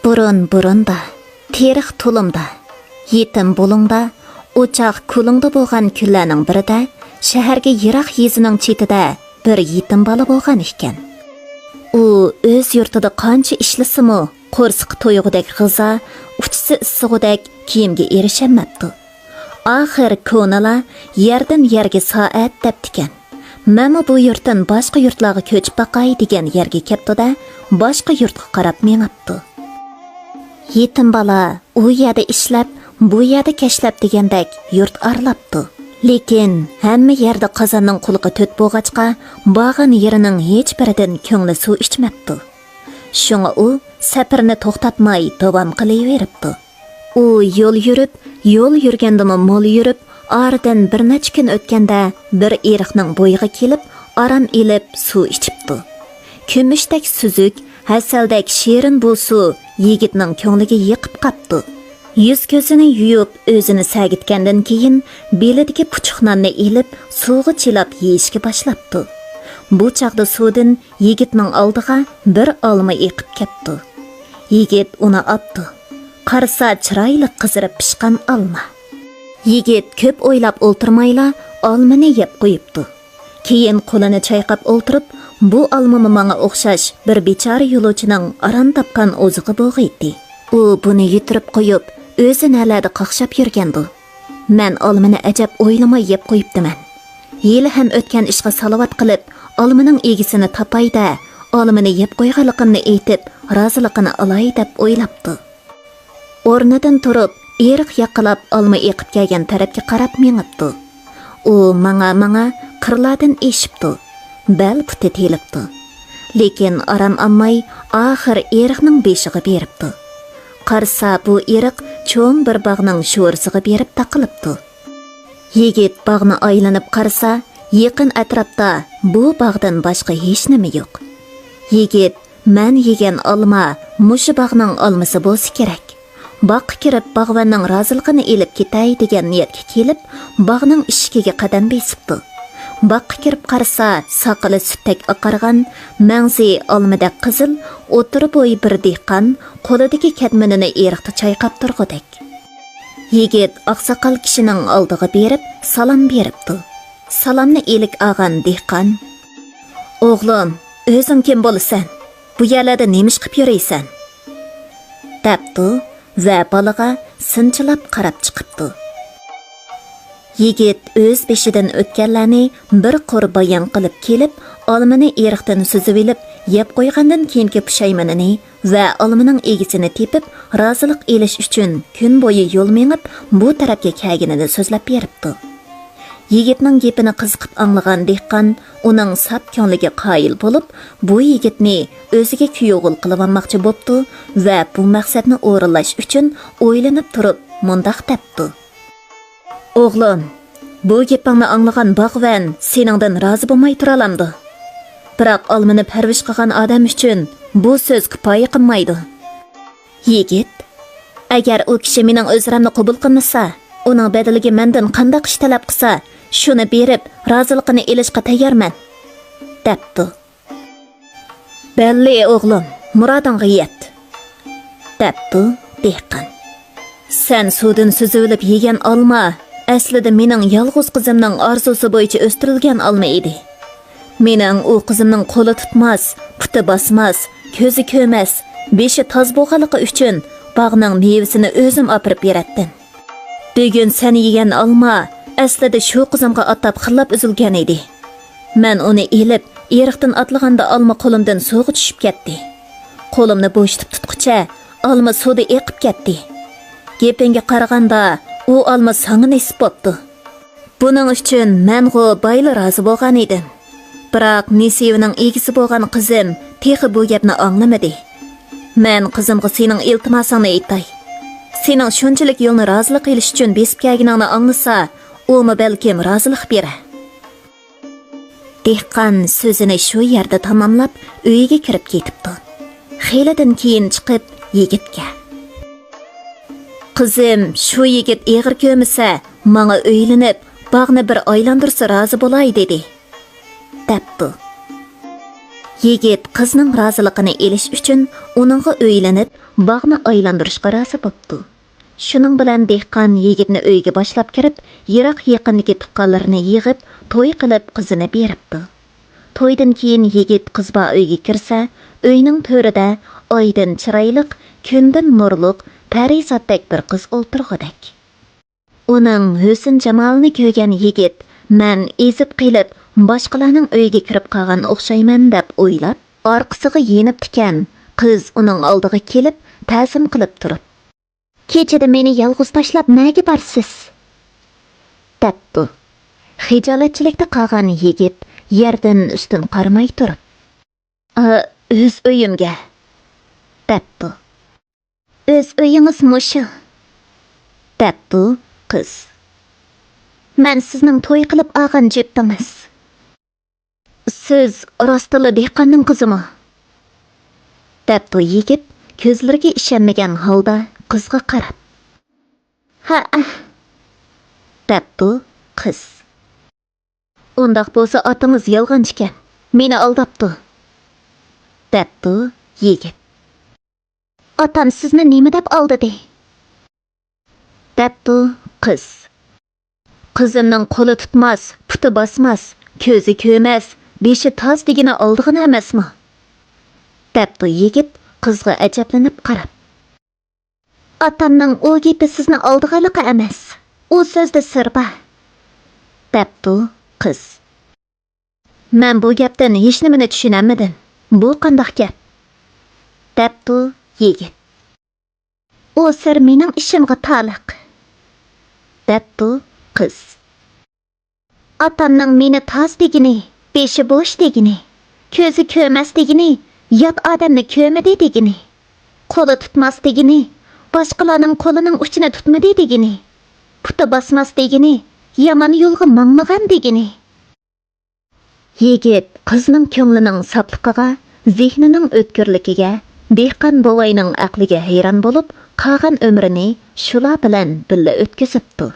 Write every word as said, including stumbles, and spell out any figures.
بۇرۇن-بۇرۇندا، تېرىق تولۇمدا، يېتىم بۇلۇڭدا، ئوچاق كۇلۇڭدا بولغان كۈنلەرنىڭ بىرىدە، شەھەرگە يىراق يېزىنىڭ چېتىدە بىر يېتىم بالا بولغان ئىكەن. ئۇ ئۆز يۇرتىدا قانچە ئىشلىسىمۇ، قورسىقى تويغۇدەك غىزا، ئۇچىسى ئىسسىغۇدەك كىيىمگە ئېرىشەلمەپتۇ. ئاخىر كونىلار يەردىن يەرگە سائەت دەپتىكەن. مەنمۇ بۇ يۇرتتىن باشقا يۇرتلارغا كۆچۈپ باقاي دېگەن يەرگە كەپتۇ-دە، باشقا يۇرتقا قاراپ مېڭىپتۇ. يېتىم بالا ئۇ يەردە ئىشلەپ، بۇ يەردە كەشلەپ دېگەندەك يۇرت ئارىلاپتۇ. لېكىن ھەممە يەردە قازاننىڭ قۇلىقى تۆت بولغاچقا، بارغان يېرىنىڭ ھېچبىرىدىن كۆڭلى سۇ ئىچمەپتۇ. شۇڭا ئۇ سەپىرىنى توختاتماي داۋام قىلىۋېرىپتۇ. ئۇ يول يۈرۈپ، يول يۈرگەندىمۇ مول يۈرۈپ، ئارىدىن بىر نەچچە كۈن ئۆتكەندە بىر ئېرىقنىڭ بويىغا كېلىپ، ئارام ئېلىپ سۇ ئىچىپتۇ. كۈمۈشتەك سۈزۈك، ھەسەلدەك شېرىن بۇ سۇ يىگىتنىڭ كۆڭلىگە يېقىپ قاپتۇ. يۈز-كۆزىنى يۇيۇپ، ئۆزىنى سەگىتكەندىن كېيىن، بېلىدىكى پۇچۇق ناننى ئېلىپ، سۇغا چىلاپ يېيىشكە باشلاپتۇ. بۇ چاغدا سۇدىن يىگىتنىڭ ئالدىغا بىر ئالما ئېقىپ كەپتۇ. يىگىت ئۇنى ئاپتۇ. قارىسا، چىرايلىق قىزىرىپ پىشقان ئالما. يىگىت كۆپ ئويلاپ ئولتۇرمايلا ئالمىنى يەپ قويۇپتۇ. كېيىن قولىنى چايقاپ ئولتۇرۇپ، بۇ ئالمىمۇ ماڭا ئوخشاش بىر بىچارە يولۇچىنىڭ ئاران تاپقان ئوزۇقى بولغىيتتى. ئۇ بۇنى يۈتتۈرۈپ قويۇپ، ئۆزى نەلەردە قاقشاپ يۈرگەندۇ؟ مەن ئالمىنى ئەجەب ئويلىماي يەپ قويۇپتىمەن. ھېلىھەم ئۆتكەن ئىشقا سالاۋات قىلىپ، ئالمىنىڭ ئىگىسىنى تاپاي-دە، ئالمىنى يەپ قويغانلىقىمنى ئېيتىپ، رازىلىقىنى ئالاي دەپ ئويلاپتۇ. ئورنىدىن تۇرۇپ، ئېرىق ياقىلاپ ئالما ئېقىپ كەلگەن تەرەپكە قاراپ مېڭىپتۇ. ئۇ ماڭا-ماڭا قىرلاردىن ئېشىپتۇ. بەل پۇتى تېلىپتۇ. لېكىن ئارام ئالماي، ئاخىر ئېرىقنىڭ بېشىغا بېرىپتۇ. قارىسا، بۇ ئېرىق چوڭ بىر باغنىڭ شورىسىغا بېرىپ تاقىلىپتۇ. يىگىت باغنى ئايلىنىپ قارىسا، يېقىن ئەتراپتا بۇ باغدىن باشقا ھېچنېمە يوق. يىگىت، مەن يېگەن ئالما مۇشۇ باغنىڭ ئالمىسى بولسا كېرەك. باغقا كىرىپ، باغۋەننىڭ رازىلىقىنى ئېلىپ كېتەي دېگەن نىيەتكە كېلىپ، باغنىڭ ئىشىكىگە قەدەم بېسىپتۇ. باغقا كىرىپ قارىسا، ساقىلى سۈتتەك ئاقارغان، مەڭزى ئالمىدەك قىزىل، ئوتتۇرا بوي بىر دېھقان قولىدىكى كەتمىنىنى ئېرىقتا چايقاپ تۇرغۇدەك. يىگىت ئاقساقال كىشىنىڭ ئالدىغا بېرىپ سالام بېرىپتۇ. سالامنى ئىلىك ئالغان دېھقان، «ئوغلۇم، ئۆزۈڭ كىم بولىسەن؟ بۇ يەرلەردە نېمە ئىش قىپ يۈرىسەن؟» دەپتۇ ۋە بالىغا سىنچىلاپ قاراپ چىقىپتۇ. يىگىت ئۆز بېشىدىن ئۆتكەنلەرنى بىر قۇر بايان قىلىپ كېلىپ، ئالمىنى ئېرىقتىن سۈزۈۋېلىپ يەپ قويغاندىن كېيىنكى پۇشايمىنىنى ۋە ئالمىنىڭ ئىگىسىنى تېپىپ، رازىلىق ئېلىش ئۈچۈن كۈن بويى يول مېڭىپ، بۇ تەرەپكە كەلگىنىنى سۆزلەپ بېرىپتۇ. يىگىتنىڭ گېپىنى قىزىقىپ ئاڭلىغان دېھقان ئۇنىڭ ساپ كۆڭلىگە قايىل بولۇپ، بۇ يىگىتنى ئۆزىگە كۈيئوغۇل قىلىۋالماقچى بوپتۇ ۋە بۇ مەقسەتنى ئورۇنلاش ئۈچۈن ئويلىنىپ تۇرۇپ مۇنداق دەپتۇ. «ئوغلۇم، بۇ گېپىڭنى ئاڭلىغان باغۋەن سېنىڭدىن رازى بولماي تۇرالامدۇ؟ بىراق ئالمىنى پەرۋىش قىلغان ئادەم ئۈچۈن بۇ سۆز كۇپايە قىلمايدۇ.» يىگىت، «ئەگەر ئۇ كىشى مېنىڭ ئۆزرەمنى قوبۇل قىلمىسا، ئۇنىڭ بەدىلىگە مەندىن قانداق ئىش تەلەپ قىلسا، شۇنى بېرىپ، رازىلىقىنى ئېلىشقا تەييارمەن» دەپتۇ. «بەللى، ئوغلۇم، مۇرادىڭغا يەت» دەپتۇ دېھقان. «سەن سۇدىن سۈزۈۋېلىپ يېگەن ئالما ئەسلىدە مېنىڭ يالغۇز قىزىمنىڭ ئارزۇسى بويىچە ئۆستۈرۈلگەن ئالما ئىدى. مېنىڭ ئۇ قىزىمنىڭ قولى تۇتماس، پۇتى باسماس، كۆزى كۆرمەس، بېشى تاز بولغانلىقى ئۈچۈن باغنىڭ مېۋىسىنى ئۆزۈم ئاپىرىپ بېرەتتىم. بۈگۈن سەن يېگەن ئالما ئەسلىدە شۇ قىزىمغا ئاتاپ خىللاپ ئۈزۈلگەن ئىدى. مەن ئۇنى ئېلىپ، ئېرىقتىن ئاتلىغاندا ئالما قولۇمدىن سۇغا چۈشۈپ كەتتى. قولۇمنى بوشىتىپ تۇتقۇچە ئالما سۇدا ئېقىپ كەتتى. گېپىڭگە قارىغاندا، ئۇ ئالما ساڭا نېسىپ بوپتۇ. بۇنىڭ ئۈچۈن مەنغۇ بايلا رازى بولغان ئىدىم. بىراق نېسىۋىنىڭ ئىگىسى بولغان قىزىم تېخى بۇ گەپنى ئاڭلىمىدى. مەن قىزىمغا سېنىڭ ئىلتىماسىڭنى ئېيتاي. سېنىڭ شۇنچىلىك يولنى رازىلىق ئېلىش ئۈچۈن بېسىپ كەلگىنىڭنى ئاڭلىسا، ئۇمۇ بەلكىم رازىلىق بېرەر.» دېھقان سۆزىنى شۇ يەردە تاماملاپ، ئۆيىگە كىرىپ كېتىپتۇ. خېلىدىن كېيىن چىقىپ، يىگىتكە، «قىزىم، شۇ يىگىت ئېغىر كۆرمىسە، ماڭا ئۆيلىنىپ، باغنى بىر ئايلاندۇرسا رازى بولاي» دېدى، دەپتۇ. يىگىت قىزنىڭ رازىلىقىنى ئېلىش ئۈچۈن ئۇنىڭغا ئۆيلىنىپ، باغنى ئايلاندۇرۇشقا رازى بوپتۇ. شۇنىڭ بىلەن دېھقان يىگىتنى ئۆيگە باشلاپ كىرىپ، يىراق يېقىندىكى تۇغقانلىرىنى يىغىپ، توي قىلىپ قىزىنى بېرىپتۇ. تويدىن كېيىن يىگىت قىز بار ئۆيگە كىرسە، ئۆينىڭ تۆرىدە ئايدىن چىرايلىق، كۈندىن نۇرلۇق، پەرىزاتتەك بىر قىز ئولتۇرغۇدەك. ئۇنىڭ ھۆسن-جامالىنى كۆرگەن يىگىت، «مەن ئېزىپ قېلىپ، باشقىلارنىڭ ئۆيىگە كىرىپ قالغان ئوخشايمەن» دەپ ئويلاپ، ئارقىسىغا يېنىپتىكەن. قىز ئۇنىڭ ئالدىغا كېلىپ، تەزىم قىلىپ تۇرۇپ، «كېچىدە مېنى يالغۇز تاشلاپ نەگە بارىسىز؟» دەپتۇ. خىجالەتچىلىكتە قالغان يىگىت يەردىن ئۈستۈن قارىماي تۇرۇپ، «ئا، ئۆز ئۆيۈمگە» دەپتۇ. «ئۆز ئۆيىڭىز مۇشۇ» دەپتۇ قىز. «مەن سىزنىڭ توي قىلىپ ئالغان جۈپتىڭىز.» «سىز راستتىنلا دېھقاننىڭ قىزىمۇ؟» دەپتۇ يىگىت كۆزلىرىگە ئىشەنمىگەن ھالدا قىزغا قاراپ. «ھەئە» دەپتۇ قىز. «ئۇنداق بولسا ئاتىڭىز يالغانچىكەن، مېنى ئالداپتۇ» دەپتۇ يىگىت. «ئاتام سىزنى نېمە دەپ ئالدىدى؟» دەپتۇ قىز. «قىزىمنىڭ قولى تۇتماس، پۇتى باسماس، كۆزى كۆرمەس، بېشى تاز دېگىنى ئالدىغىنى ئەمەسمۇ؟» دەپتۇ يىگىت قىزغا ئەجەبلىنىپ قاراپ. «ئاتامنىڭ ئۇ گېپى سىزنى ئالدىغانلىقى ئەمەس، ئۇ سۆزدە سىر بار» دەپتۇ قىز. «مەن بۇ گەپتىن ھېچنېمىنى چۈشىنەلمىدىم. بۇ قانداق گەپ؟» دەپتۇ يىگىت. «ئۇ سىر مېنىڭ ئىشىمغا تالىق» دەپتۇ قىز. «ئاتامنىڭ مېنى تاز دېگىنى، بېشى بوش دېگىنى، كۆزى كۆرمەس دېگىنى، يات ئادەمنى كۆرمىدى دېگىنى، قولى تۇتماس دېگىنى، باشقىلارنىڭ قولىنىڭ ئۇچىنى تۇتمىدى دېگىنى، پۇتى باسماس دېگىنى، يامان يولغا ماڭمىغان دېگىنى.» يىگىت قىزنىڭ كۆڭلىنىڭ ساپلىقىغا، زېھنىنىڭ ئۆتكۈرلۈكىگە، دېھقان بوۋاينىڭ ئەقلىگە ھەيران بولۇپ، قالغان ئۆمرىنى شۇلار بىلەن بىللە ئۆتكۈزۈپتۇ.